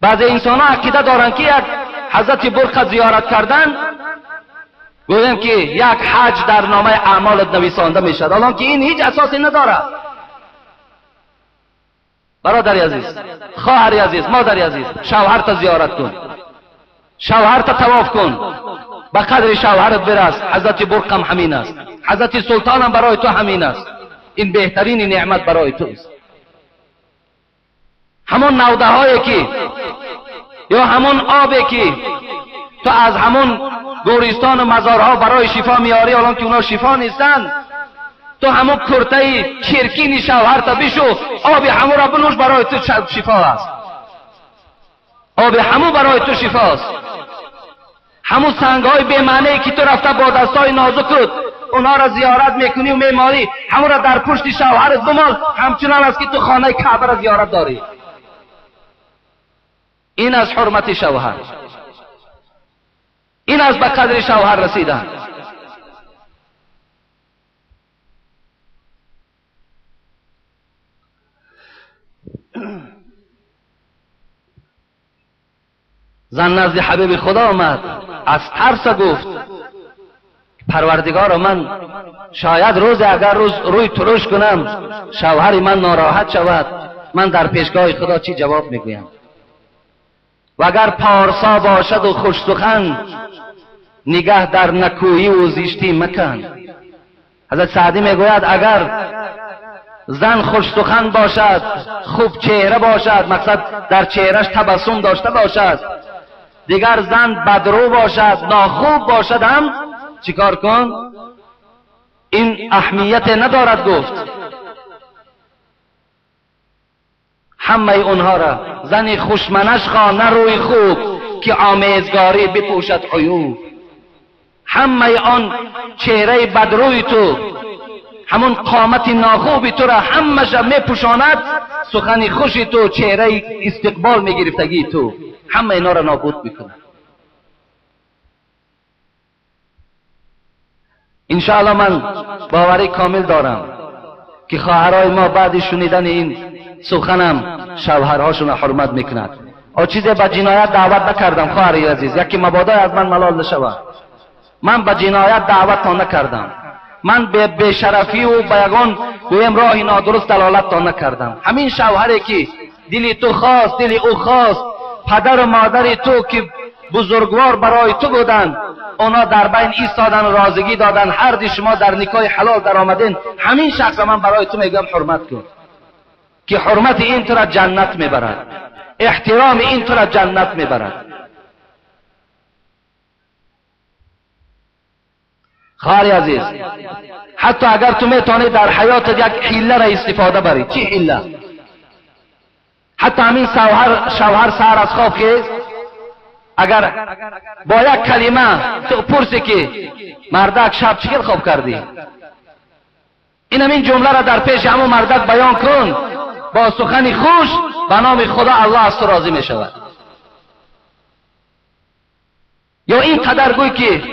Баъзе инсонҳо ақида доранд ки як ҳазрати бурқа зиёрат кардан, гӯем ки як ҳаҷ дар номаи аъмолат нависонда мешавад, ҳолон ки ин ҳеҷ асосе надорад. Бародари азиз, хоҳари азиз, модари азиз, шавҳарта зиёрат кун, шавҳарта тавоф кун, ба қадри шавҳарат бирас. Ҳазрати бурқам ҳамин аст, ҳазрати султонам барои ту ҳамин аст. Ин беҳтарини неъмат барои туст. Ҳамон навдаҳое ки ё ҳамон обе ки ту аз ҳамон гӯристону мазорҳо барои шифо меорӣ, ҳолон ки онҳо шифо нестанд, ту ҳамон куртаи чиркини шавҳарта бишу, оби ҳамонро бинӯш, барои ту шифо аст. Оби ҳамун барои ту шифо аст. Ҳамун сангҳои бемаънее ки ту рафта бо дастҳои нозукут онҳоро зиёрат мекунӣ ва мемолӣ, ҳамонро дар пушти шавҳарат бимол, ҳамчунон аст ки ту хонаи каъбаро зиёрат дорӣ. Ин аз ҳурмати шавҳар, ин аз ба қадри шавҳар расидан. Зан назди ҳабиби Худо омад, аз тарса гуфт: Парвардигоро, ман шояд рӯзе агар рӯз рӯй туруш кунам, шавҳари ман нороҳат шавад, ман дар пешгоҳи Худо чӣ ҷавоб мегӯям? Ва агар парсо бошаду хушсухан, нигаҳ дар накӯӣ зиштӣ макан. Ҳазрат Саъдӣ мегӯяд агар зан хушсухан бошад, хуб чеҳра бошад, мақсад дар чеҳраш табассум дошта бошад, дигар зан бадрӯ бошад, нохуб бошад ҳам чикор кун? Ин аҳамияте надорад. Гуфт ҳамаи онҳоро зани хушманаш хоҳ на рӯи хуб, ки омезгорӣ бипӯшад عیوب. ҳамаи он чеҳраи бадрӯи ту, ҳамон қомати нохуби тура ҳамаша мепӯшонад сухани хуши ту, чеҳраи истиқбол мегирифтагии ту, ҳама инҳоро нобуд мекунад. انشاءالله من باوری کامل دارم که خواهرای ما بعد شنیدن این سخنم شوهرهاشون حرمت میکند. آ چیزی به جنایت دعوت نکردم خواهر عزیز، یکی مبادا از من ملال نشود. من به جنایت دعوت تا نکردم، من به بیشرفی و به یگان گویم راه نادرست دلالت تا نکردم. همین شوهری که دل تو خواست، دل او خواست، پدر و مادر تو که بزرگوار برای تو بودند، اونا در بین ایستادن و رازگی دادن، هر دی شما در نکاح حلال در آمدین، همین شخص من برای تو میگم حرمت کن که حرمت این تو را جنت میبرد، احترام این تو را جنت میبرد. خواهر عزیز، حتی اگر تو میتونی در حیاتت یک حیله را استفاده بری. چی حیله؟ حتی همین شوهر سر از خواب خیز، اگر با یک کلمه تو پرسی که مردک شب چی خواب کردی، این همین جمله را در پیش همون مردک بیان کن با سخن خوش، به نام خدا الله از تو راضی می شود. یا این قدر گوی که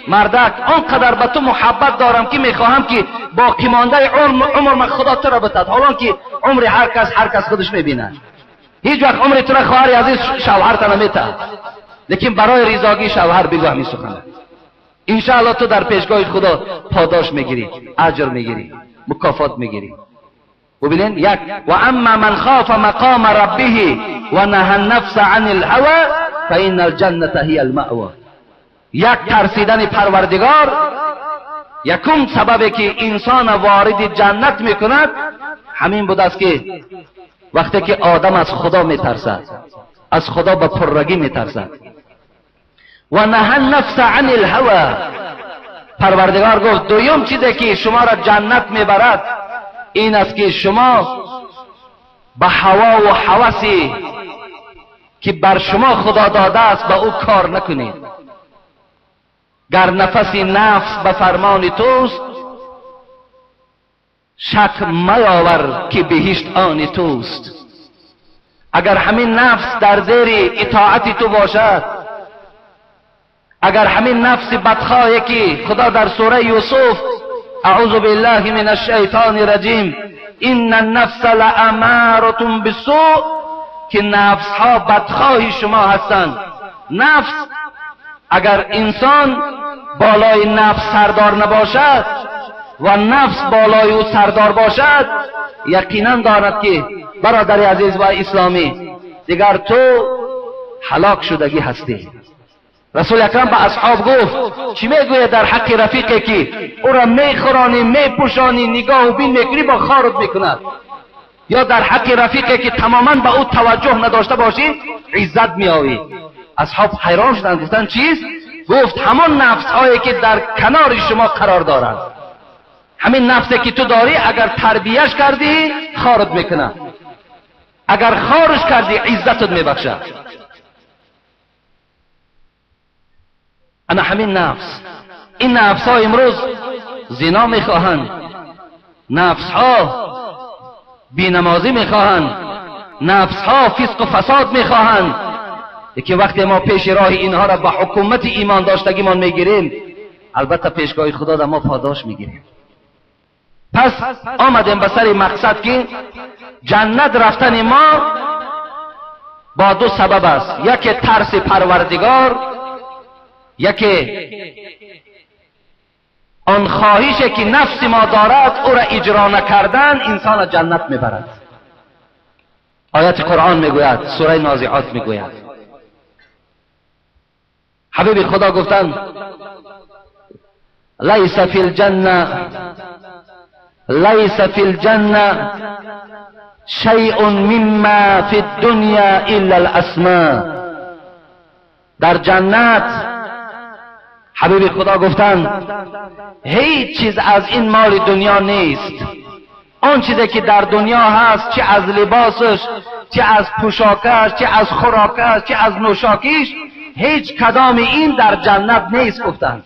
مردک آنقدر به تو محبت دارم که میخواهم که باقی مانده عمر من خدا تو را بتد، حالا که عمر هر کس خودش میبیند. هیچ وقت عمر تو را خواهر عزیز شوهر تا نمیتد، لیکن برای رضاگی شوهر بگو همین سخن. انشاءالله تو در پیشگاه خدا پاداش میگیری، اجر میگیری، مکافات میگیری. ببینین یک و اما من خاف مقام ربه و نهى النفس عن الهوى فإن الجنة هي المأوى. یک ترسیدن پروردگار یکم سببی که انسان وارد جنت میکند همین بود است که وقتی که آدم از خدا میترسد، از خدا به پررگی میترسد. و نهى النفس عن الهوى، پروردگار گفت دویم چیزی که شما را جنت میبرد این است که شما به هوا و هوسی که بر شما خدا داده است به او کار نکنید. گر نفس نفس به فرمان توست، شک میاور که بهشت آن توست. اگر همین نفس در زیر اطاعت تو باشد، اگر همین نفس بدخواهی که خدا در سوره یوسف اعوذ بالله من الشیطان الرجیم ان النفس لاماره بالسوء، که نفس ها بدخواه شما هستند. نفس اگر انسان بالای نفس سردار نباشد و نفس بالای او سردار باشد، یقینا دارد که برادر عزیز و اسلامی دیگر تو هلاک شدگی هستی. رسول اکرم به اصحاب گفت چی میگوید در حق رفیقی که او را میخورانی، میپوشانی، نگاه و بین میکنی، با خارت میکند، یا در حق رفیقی که تماما به او توجه نداشته باشی عزت میآوی. اصحاب حیران شدند، گفتند چیست؟ گفت همان نفس هایی که در کنار شما قرار دارند، همین نفسی که تو داری اگر تربیهش کردی خارت میکنه، اگر خارش کردی عزتت میبخشه. انا همین نفس، این نفس ها امروز زنا میخواهند، نفس ها بینمازی میخواهند، نفس ها فسق و فساد میخواهند. یکی وقتی ما پیش راه اینها را به حکومت ایمان داشتگیمان میگیریم، البته پیشگاه خدا در ما پاداش میگیریم. پس آمدیم به سر مقصد که جنت رفتن ما با دو سبب است، یکی ترس پروردگار، یکی آن خواهشی که نفس ما دارد او را اجرا نکردن انسان جنت میبرد. آیت قرآن میگوید، سوره نازعات میگوید، حبیب خدا گفتند لیس فی الجنه، لیس فی الجنه شیء مما فی الدنیا الا الاسماء. در جنت حبیب خدا گفتند هیچ چیز از این مال دنیا نیست. آن چیزی که در دنیا هست، چه از لباسش، چه از پوشاکش، چه از خوراکش، چه از نوشاکیش، هیچ کدام این در جنت نیست گفتند،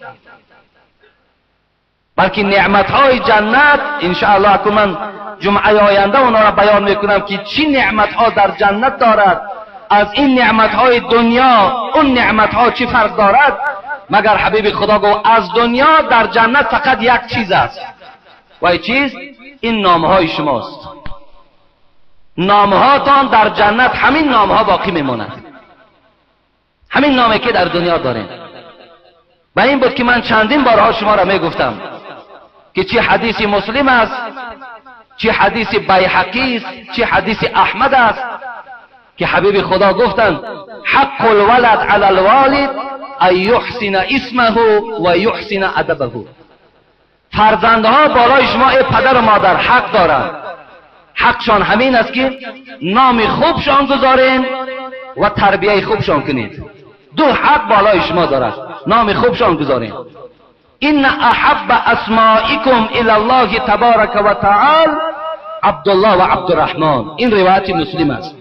بلکه نعمتهای جنت انشاءالله که من جمعه آینده اونا را بیان میکنم که چی نعمتها در جنت دارد، از این نعمتهای دنیا اون نعمتها چی فرق دارد. مگر حبیب خدا گفت از دنیا در جنت فقط یک چیز است و این چیز این نامهای شماست. نامهاتان در جنت همین نامها باقی میماند، همین نامی که در دنیا داریم. و این بود که من چندین بارها شما را میگفتم که چی حدیث مسلم است، چی حدیث بیهقی است، چی حدیث احمد است که حبیب خدا گفتند حق الولد علی الوالد ان یحسن اسمه و یحسن ادبه. فرزندها بالای شما ای پدر و مادر حق دارند، حقشان همین است که نام خوبشان گذارین و تربیه خوبشان کنید. دو حق بالای شما دارد، نام خوبشان گذارین. ان احب اسمائکم الی الله تبارک و تعالی عبدالله و عبدالرحمن. این روایت مسلم است.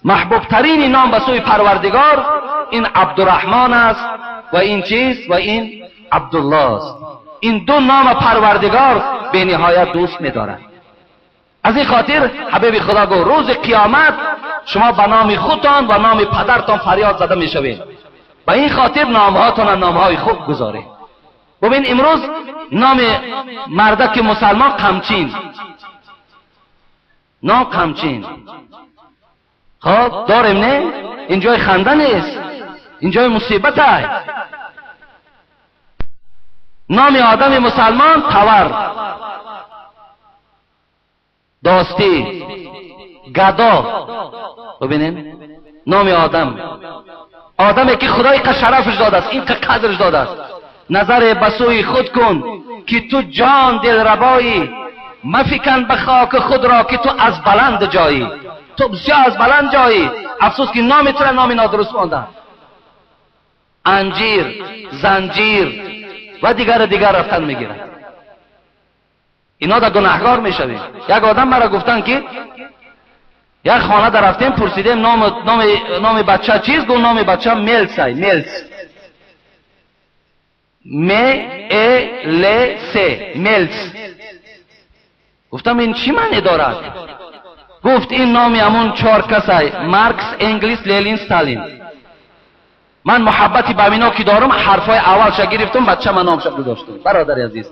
محبوب ترین نام به سوی پروردگار این عبدالرحمن است و این چیز و این عبدالله است. این دو نام پروردگار به نهایت دوست می‌دارد. از این خاطر حبیب خدا گفت روز قیامت شما به نام خودتان و نام پدرتان فریاد زده میشوید. به این خاطر نامهاتان نامهای خوب گذارید. ببین امروز نام مردک مسلمان قمچین، نام قمچین. خب داریم نه؟ اینجای خنده نیست، اینجای مصیبت است. نام آدم مسلمان تور، داستی، گدا. ببینین نام آدم، آدمی که خدای اینقدر شرفش داده است، اینقدر قدرش داده است. نظر به سوی خود کن که تو جان دلربایی، مفکن به خاک خود را که تو از بلند جایی. تو بسیار از بلند جایی، افسوس که نام تو را نام نادرست ماندن. انجیر، زنجیر و دیگر دیگر رفتن میگیرن. اینا در گناهکار میشویم. یک آدم مرا گفتن که یک خانه در رفتیم پرسیدیم نام بچه چیز؟ گفت نام بچه ملس. ملس، م ا ل س، ملس. گفتم این چی معنی دارد؟ گفت این نام همون چهار کسای مارکس، انگلیس، لنین، ستالین. من محبتی به اینا که دارم حرفای اولش گرفتم، بچه من نامش گذاشتم. برادر عزیز،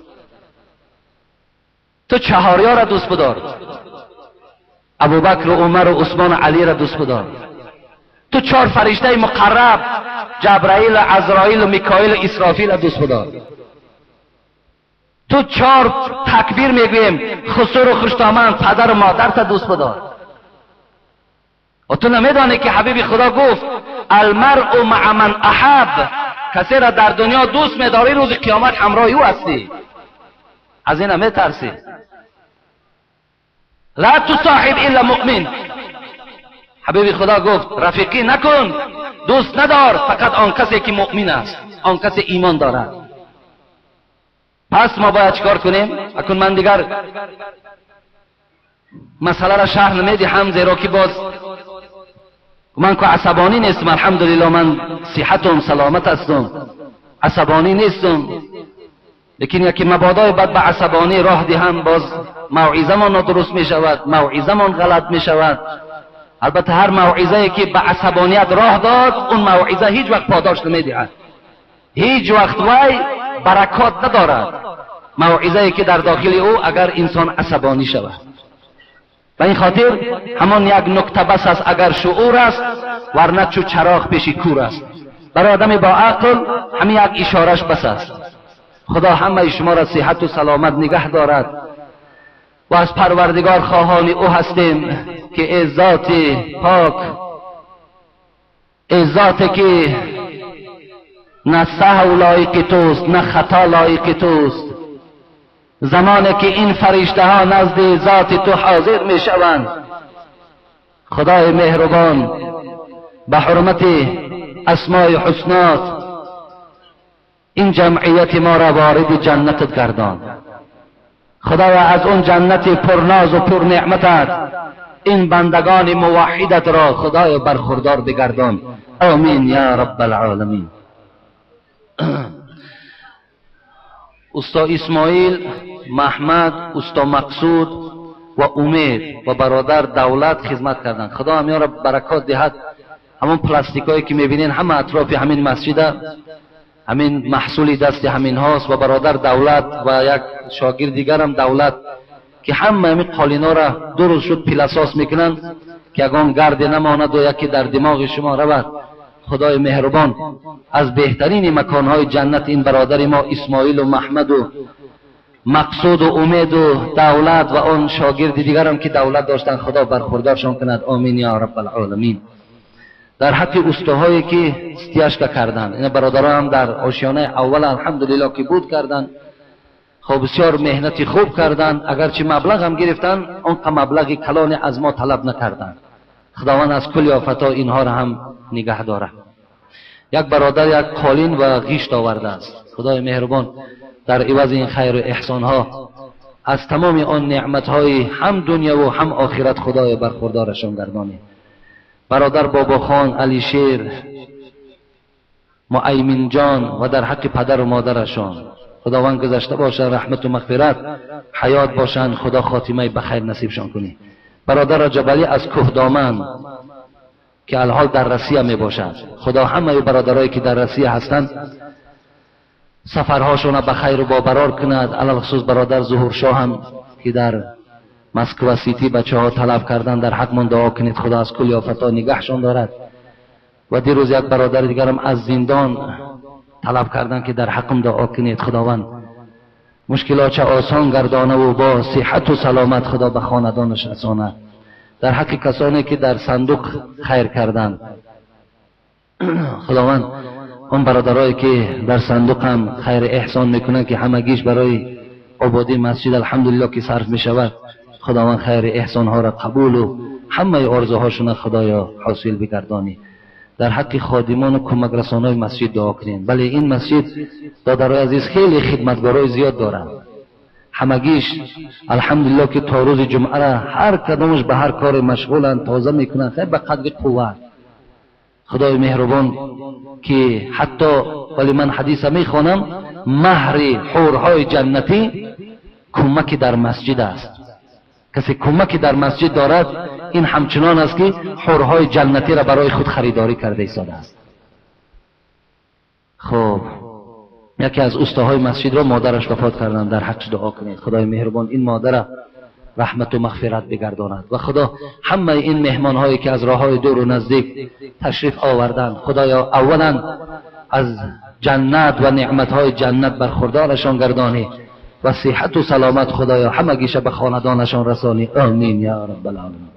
تو چهاریا را دوست بدار، ابوبکر و عمر و عثمان و علی را دوست بدار. تو چهار فرشته مقرب جبرائیل و عزرائیل و میکائیل و اسرافیل را دوست بدار. تو چهار تکبیر میگوییم خسر و خوشدامن پدر و مادر تا دوست بدار. و تو نمیدانی که حبیب خدا گفت المرء مع من احب، کسی را در دنیا دوست میداری روز قیامت همراه او هستی. از این میترسی. لا تصاحب الا مؤمن. حبیب خدا گفت رفیقی نکن، دوست ندار، فقط آن کسی که مؤمن است، آن کسی ایمان دارد. پس ما باید چیکار کنیم؟ اکنون من دیگر مسئله را شرح نمیدهم، زیرا که باز من که عصبانی نیستم، الحمدلله من صحتم سلامت هستم، عصبانی نیستم. لیکن یکی مبادای بد به عصبانی راه دهم باز موعظه نادرست می شود، موعظه غلط می شود. البته هر موعظه که به عصبانیت راه داد اون موعظه هیچ وقت پاداش نمیدهد، هیچ وقت وی برکات ندارد. موعظه که در داخل او اگر انسان عصبانی شود. به این خاطر همان یک نکته بس است اگر شعور است، ورنه چو چراغ پیش کور است. برای آدم با عقل همین یک اشارش بس است. خدا همه شما را صحت و سلامت نگه دارد و از پروردگار خواهان او هستیم که ای ذات پاک، ای ذات که نه سهو لایق توست نه خطا لایق توست، زمانی که این فرشته ها نزد ذات تو حاضر می شوند، خدای مهربان به حرمت اسمای حسنات این جمعیت ما را وارد جنتت گردان. خدایا از اون جنت پرناز و پر نعمتت این بندگان موحدت را خدایا برخوردار بگردان. آمین یا رب العالمین. استا اسماعیل، محمد، استا مقصود و امید و برادر دولت خدمت کردند. خدا همیان را برکات دهد. همون پلاستیک هایی که میبینین همه اطراف همین مسجد ҳамин маҳсули дасти ҳаминҳост ва бародар Давлат ва як шогирд дигарам Давлат ки ҳама ҳамин қолинора 2 рӯз шуд пиласос мекунанд ки ягон гарде намонаду яке дар димоғи шумо равад. Худои меҳрубон аз беҳтарини маконҳои ҷаннат ин бародари мо Исмоилу Маҳмаду Мақсуду Умеду Давлат ва он шогирди дигарам ки давлат доштанд Худо бархурдоршон кунад. Омин я раббалъоламин. Дар ҳаққи устаҳое ки стяжка карданд, ина бародаронам дар ошёнаи аввал алҳамдулиллоҳ ки буд карданд, хоб бисёр меҳнати хуб карданд, агарчи маблағ ҳам гирифтанд, он қа маблағи калоне аз мо талаб накарданд. Худованд аз кулли офатҳо инҳоро ҳам нигаҳ дорад. Як бародар як қолин ва ғишт овардааст. Худои меҳрубон дар ивази ин хайру эҳсонҳо аз тамоми он неъматҳои ҳам дуняву ҳам охират Худоё бархурдорашон гардонед. Бародар Бобохон, Алишер, Муайминҷон ва дар ҳаққи падару модарашон Худованд гузашта бошад, раҳмату мағфират, ҳаёт бошанд, Худо хотимаи ба хайр насибшон кунӣ. Бародар Раҷабалӣ аз Кӯҳдоман ки алҳол дар Россия мебошад, Худо ҳамаи бародарое ки дар Россия ҳастанд сафарҳошонро ба хайру бобарор кунад. Алалхусус бародар Зуҳуршоҳам ки дар Москва Сити бачаҳо талаб карданд, дар ҳақмон дуо кунед, Худо аз кулли офатҳо нигаҳшон дорад. Ва дирӯз як бародари дигарам аз зиндон талаб карданд ки дар ҳаққам дуо кунед, Худованд мушкилотша осон гардонаву бо сиҳату саломат Худо ба хонадонаш расонад. Дар ҳаққи касоне ки дар сандуқ хайр карданд, Худованд он бародарое ки дар сандуқам хайри эҳсон мекунанд ки ҳамагиш барои ободии масҷид алҳамдулиллоҳ ки сарф мешавад, Худованд хайри эҳсонҳоро қабулу ҳамаи орзуҳошона Худоё ҳосил бигардонӣ. Дар ҳаққи ходимону кӯмакрасонои масҷид дуо кунем. Бале, ин масҷид додарои азиз хеле хидматгорои зиёд доранд. Ҳамагиш алҳамдулиллоҳ ки то рӯзи ҷумъара ҳар кадомаш ба ҳар коре машғуланд, тоза мекунанд, хеле ба қадри қувват. Худои меҳрубон ки ҳатто вале ман ҳадиса мехонам, маҳри ҳурҳои ҷаннатӣ кӯмаки дар масҷид аст. Касе кӯмаки дар масҷид дорад, ин ҳамчунон аст ки ҳурҳои ҷаннатиро барои худ харидорӣ карда истодааст. Хуб, яке аз устаҳои масҷидро модараш вафот карданд, дар ҳаққаш дуо кунед. Худои меҳрубон ин модара раҳмату мағфират бигардонад ва Худо ҳамаи ин меҳмонҳое ки аз роҳҳои дуру наздик ташриф оварданд, Худоё аввалан аз ҷаннат ва неъматҳои ҷаннат бархурдорашон гардонӣ ва сиҳату саломат Худоё ҳамагиша ба хонадонашон расонӣ. Омин я раббалъоламин.